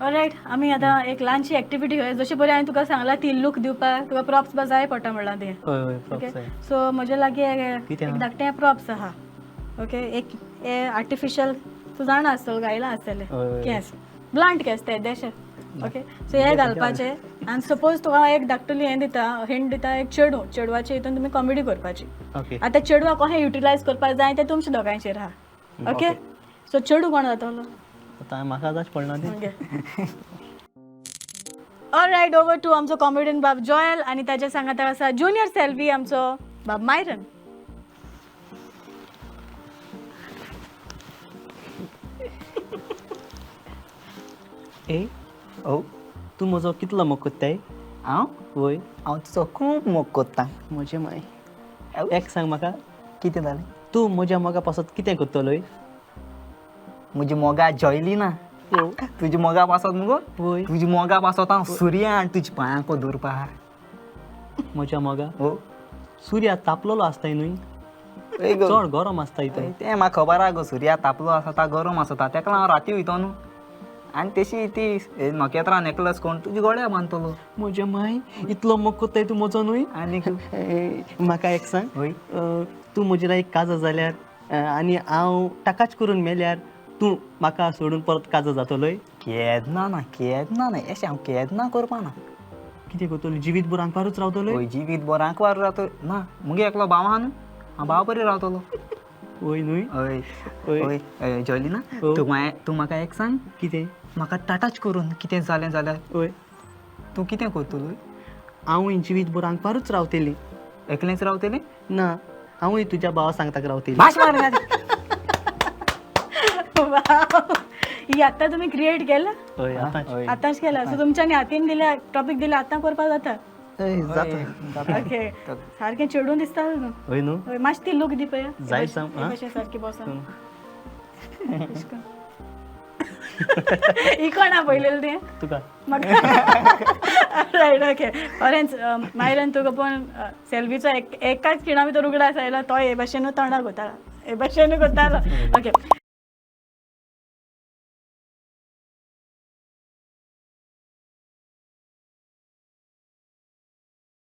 All right, आमी आतां एक ल्हानशी एक्टिविटी करया. जशें पळय हांवें तुका सांगलां ती लूक दिवपाक तुका प्रॉप्स बा जाय पडटा म्हणलां तें. हय हय, ओके. प्रॉप्स जाय. सो म्हजे लागीं कितें एक आहा? धाकटें प्रॉप्स आहा. ओके, एक हे आर्टिफिशियल तूं जाणा आसतलो, गायलां आसतलें. हय, हय. केंस, ब्लांट केंस ते देशे. ओके, सो हे घालपाचे आनी सपोज तुका एक धाकटुली हें दिता, हिंट दिता, एक चेडूं, चेडवाचे हितून तुमी कॉमेडी करपाची. ओके. आतां चेडवाक कशें युटिलायज करपाक जाय तें तुमच्या दोगांयचेर आहा. ओके, सो चेडूं कोण जातलो? आतां म्हाका आतांच पडना ती. ओके. ऑलरायट, ओवर टू आमचो कॉमेडियन बाब जॉयल आनी ताच्या सांगाता आसा ज्युनियर सेल्वी आमचो बाब मायरन. ए, ओ. तूं म्हजो कितलो मोग कोत्ताय? हांव? वय. हांव तुजो खूब मोग कोत्ता. म्हजें माय, एक सांग म्हाका. कितें जालें? तूं म्हज्या मोगा पासत कितें करतलोय? म्हजी मोगा जॉयली ना, तुजी मोगा पासत मुगो. वय. तुजी मोगा पासत हांव सुर्या आनी तुज्या पांयांको धरपा. म्हज्या मोगा, हो. सुर्या तापलेलो आसताय न्हय? हय गो. चड गरम आसता थंय. तें म्हाका खबर आहा गो, सुर्या तापलो आसता, गरम आसता, तेका लागून हांव राती वयतो न्हू. आनी तेशी ती नखेत्रां नेकलस कोण तुज्या गळ्या बांदतलो. म्हज्या माय, इतलो मोग कोत्ताय तूं म्हजो न्हय? आनीक? ए, म्हाका एक सांग. हय. तूं म्हजे लायक काजो जाल्यार आनी हांव टाकाच करून मेल्यार तूं म्हाका सोडून परत काजो जातलोय? केन्ना ना, केन्ना ना, एशें हांव केन्ना करपा ना. कितें करतलो, जिवीत भर आंकवारूच रावतलोय? हय, जिवीत बरो आंकवार रावतो ना, मुगे एकलो भाव आहा न्हू, हांव भाव बरी रावतलो. वय न्हय? हय. हय. हय जॉयली ना. हो. तूं म्हाका एक सांग. कितें? म्हाका टाटाच करून कितें जालें जाल्यार वय. तूं कितें करतलो? हांवूय जिवीत भर आंकवारूच रावतली. एकलेंच रावतलें? ना, हांवूय तुज्या भावा सांगताक रावतली. भाश मार. ही आतां तुमी क्रिएट केला? हय, आतांच. हय. आतांच केला. सो तुमच्यांनी हातीन दिल्या, टॉपीक दिल्या, आतां करपाक जाता. हय, जाता. ओके, सारकें चेडून दिसता न्हू. हय न्हू. हय, मातशी ती लूक दी पळया. जाय सांग, हे आं? भशेन सारकी बसून ही कोणा पळयलेलें तें? तुका. म्हाका? Right, okay. बरेंच मायरन, तुका पण सेल्फीचो एकाच खिणा भितर उगडास आयलो, तो हे भाशेनूच तोंडाक वतालो, हे भाशेनूच वतालो. ओके.